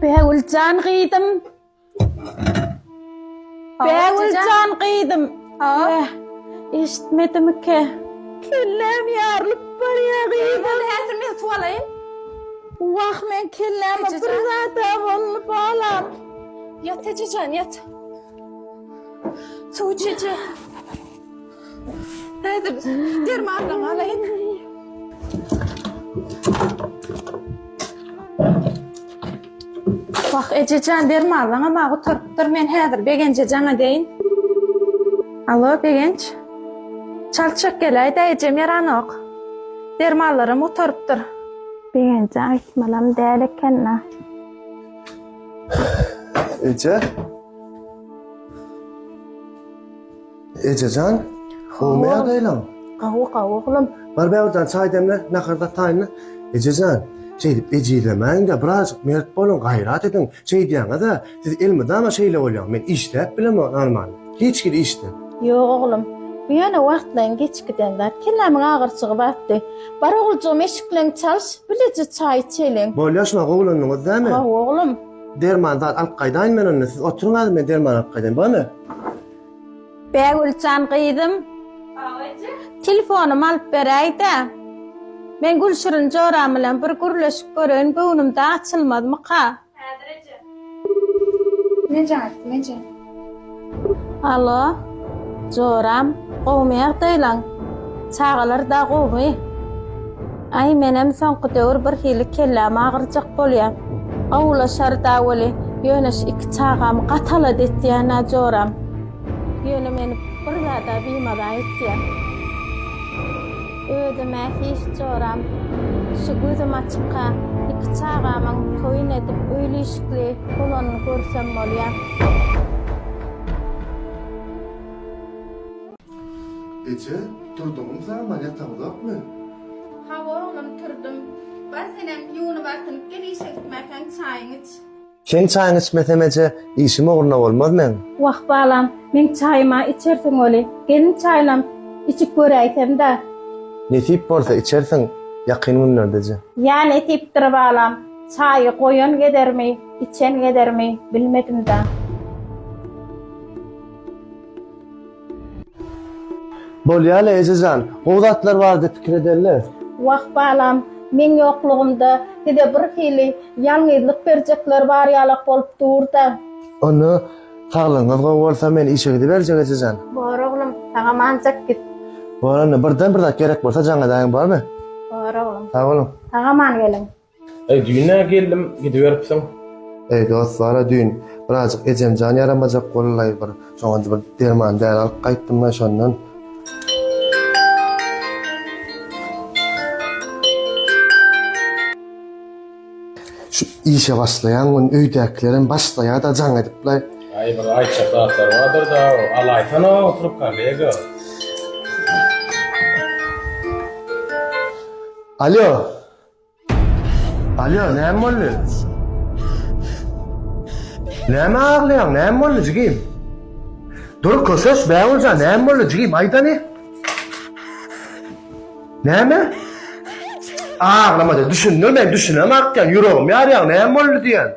Bägüljan gyzym. Bägüljan gyzym. Ha. Eşitmedimike. Kelläm ýarylyp barýar gyzym. Boldy häzir men suw alaýyn. Wah men kelläme bir zat-a boldy balam. Ýat ejejan ýat. Suw iç eje. Häzir dermanlaryňy alaýyn. Wah, ejejan, dermanlaňam-a gutarypdyr. Men häzir Begenje jaň edeýin. Alo, Begenç. Çaltjak geläý-dä, ejem ýaranok. Dermanlaram gutarypdyr. Begenje aýtmalam däl eken-dä. Eje? Ejejan, gowumy ýagdaýlaň? Gowy, gowy oglum. Bar Bägüljan çaý demle, nahar-da taýynla. Ejejan, şeýdip ejizlemäň-de, birazjyk mert boluň, gaýrat ediň. Şeýdýäňiz-ä, siz elmydama şeýle bolýaň. Men işläp bilemok normalny. Hiç hili işde. Ýok oglum, bu ýöne wagtlaýyn geçip giden zat. Kellämiň agyrjygy batdy. Bar oguljygym eşikleňi çalyş, bileje çaý içeliň. Bolýa şuna gowulandyňyz dämi? Gowy oglum. Derman zat alyp gaýdaýyn men onda. Siz oturyň häzir men derman alyp gaýdaýyn. Bormy? Bägüljan gyzym. Hawa eje. Telefonymy alyp beräý-dä. Men Gülşirin joram bilen bir gürleşip göreýin, göwnümde açylmazmyka? Häzir eje. Men jaň etdim eje. Alo, joram, gowumy ýagdaýlaň? Çagalar-da gowumy? Aý, menem soňky döwür birhili kelläm agyrjak bolýa. Gowulaşar-da weli, ýöne şu iki çagam gaty alada etýän-ä joram. Ýöne meni bir zad-a bimaza etýä. Özüm-ä hiç joram. Şu gözüm açykka iki çagamyň toýun edip öýli-işikli bolanyny görsem bolýa. Eje, turduňmy saman, ýataňzokmy? Hawa oglum, turdum. Bar senem ýuwnup-artynyp gel işe gitmäkäň çaýyňy iç. Seň çaýyňy içmesem eje, işim ugruna bolmaz meň. Wah balam, meň çaýyma içersiň weli, gelin çaýynam içip göräýsem-dä. Nesip bolsa içersiň ýakyn günlerde eje. Ýa nesipdir balam, çaýy goýan gezermi, içen gezermi bilmedim-dä. Bolýa-la ejejan, gowy zatlar barada pikir edeli. Wah balam, meň ýoklugymda size birhili ýalňyzlyk berjekler bar ýalak bolup dur-da. Onda saglygyňyz gowy bolsa men işe gidiberjek ejejan. Bor oglum, sag-amanjak git. Bor onda, birden bir zat gerek bolsa jaň edäýiň bormy? Bor oglum. Sag boluň. Sag-aman geliň. Eý düýn-ä geldim gidiberipsiň. Eý dost bara düýn birazjyk ejemjan ýaramajak boldy-laý bir şoňa bir derman däri alyp gaýtdym-da şondan. Şu işe başlaýan gün öýdäkilerem başlaýa-da jaň edip-laý. Aý bir aýtjak zatlar bardyr-da alaýsana oturyp kollego. Alýo. Alýo, näme boldy? Näme aglaýaň, näme boldy jigim? Dur, köşeş, Bägüljan, näme boldy jigim, aýdany? Näme? Aglama-da, düşündir, men düşünemok diýýän, ýüregim ýarýar, näme boldy diýýän.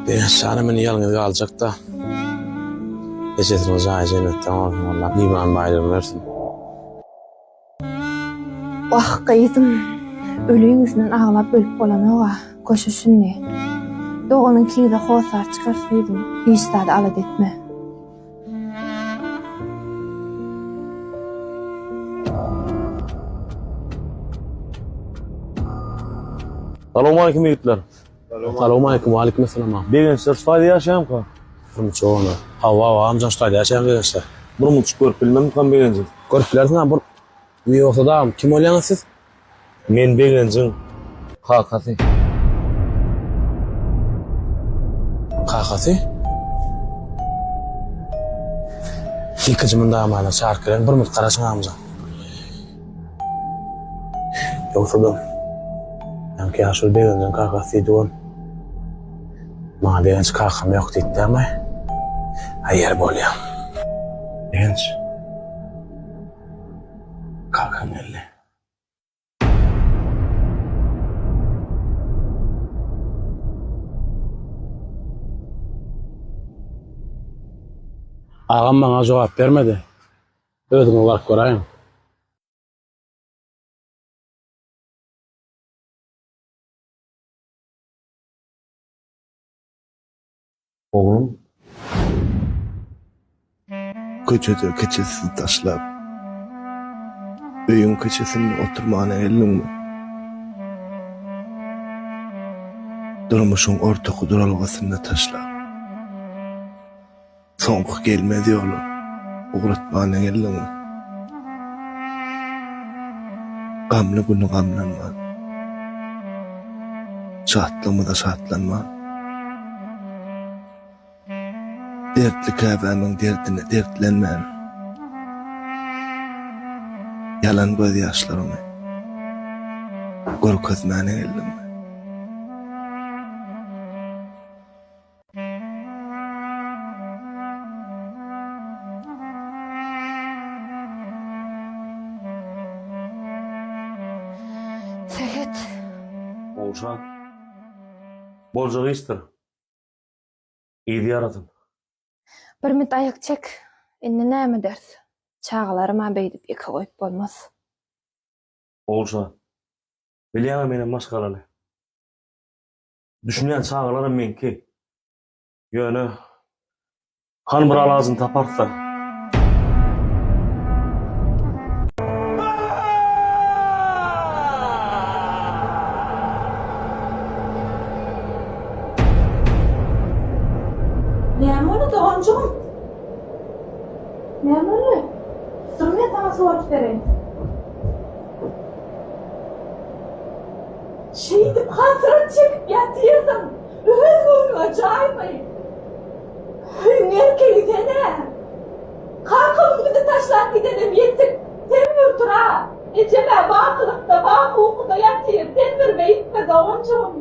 Begenç janam indi ýalňyz galjak-da. Ejesiniň jaýy jennetden bolsun, Allah iman baýlygyny bersin. Wah, gyzym, öliň üstünden aglap ölüp bolanok-a, köşeş şindi. Doganyň kiňize hossar çykarys gyzym, hiç zady alada etme. Salowmaleýkim ýigitler. Salowmaleýkim, waleýkim essalam. Begençler şu taýda ýaşaýamyka? Birmunç ogana. Hawa, hawa, amjan şu taýda ýaşaýan begençler. Birmunçyk görüp bilmemikam Begenji? Görüp bilersiň a, bir Ýogsa dagam kim bolýaňyz siz? Men Begenjiň kakasy. Kakasy? Ýekeje munda mana çaryp gelen bir minut garaşyň amca. Ýogsa-da ýaňky ýaşuly Begenjiň kakasy diýdi ol. Maňa Begenç kakam ýok diýdi dämi? Aý ýeri bolýa. Begenç. Kakam geldi. Agam maňa jogap bermedi. Özüňiz baryp göräýiň. Oglum. Köçede keçesiz taşlap, öýüň köçesinde oturmana geldiňmi? Durmuşyň ortaky duralgasynda taşlap, soňky gelmez ýola ugratmana geldiňmi? Gamly güni gamlanman, şatlygymyza şatlanman. Dertli käbämiň derdine dertlenmän, Ýalan gözýaşlaryňy görkezmäne geldiňmi? Sähet. Ogulşat. Boljak işdir. Yzy ýarasyn. Bir minut aýak çek. Indi näme ederis? Çagalarym-a beýdip ýeke goýup bolmaz. Ogulşat. Bilýäň-ä menem maşgalaly. Düşünýän çagalaram meňki. Ýöne hany bir alajyny taparys-da. Näme boldy doganjygym? Näme boldy? Dur men saňa suw alyp bereýin. Şeýdip hasrat çekip ýatyrsyň. Öz göwnüňe jaýmy? Öýüň erkegi sen-ä. Kakamyň bizi taşlap gidenem ýetik. Sen bir tur-a. Ejem-ä bakylykda, baky ukuda ýatyr. Sen bir beýtme, doganjygym.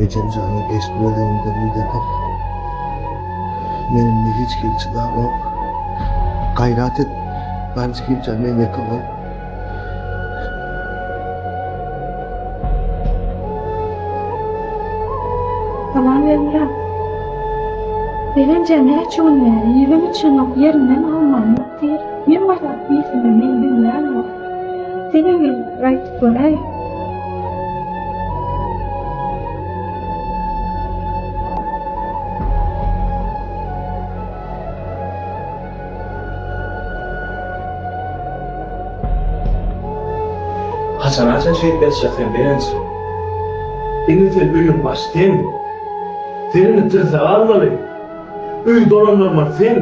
Ejem janyň eşitmedigimde bildirdim. Men indi hiç hili çydamok. Gaýrat et, Ganjygim jan, meni ýeke goý. Salam Elmyrat. Begenjem näçe gün bäri ýüzüm içenok, ýerinden galman ýatyr. Men bir zat diýsemem meni diňlänok. Senem bir aýdyp göräý. Haçana-haçan şeýdip ýatjak sen Begenç? Indi sen öýüň başy sen. Sen indi tirsek almaly. Öýi dolandyrmaly sen.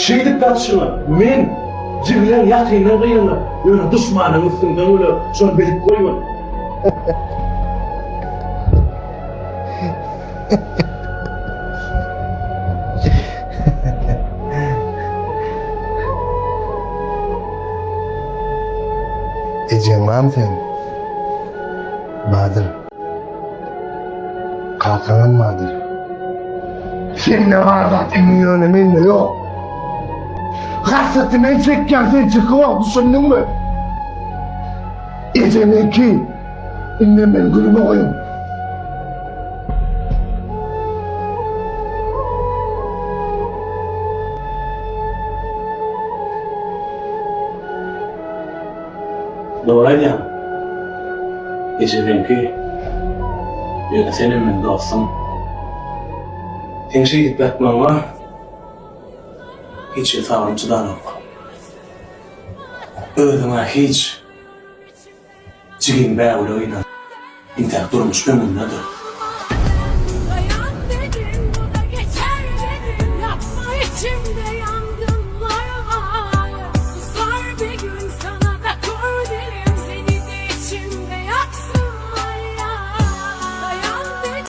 Şeýdip ýatyşyňa men, jigleň ýakyndan gynanar, ýöne duşmanyň üstüňden güler, şony bilip goýgun. Ejeň barmy seň? Bardyr. Kakaňam bardyr. Sende bar zat indi ýöne mende ýok. Hasraty men çekýän sen çekewok düşündiňmi? Ejem meňki. Indi meni günüme goýuň. Dogry aýdýaň. Eje seňki. Ýöne senem meň dostum. Seň şeýdip ýatmagyňa hiç hili sabrym çydanok. Özüň-ä hiç. Jigiň Bägüle gynan. Intäk durmuş öňündedir. Daýan dedim bu da geçer dedim Yapma içimde.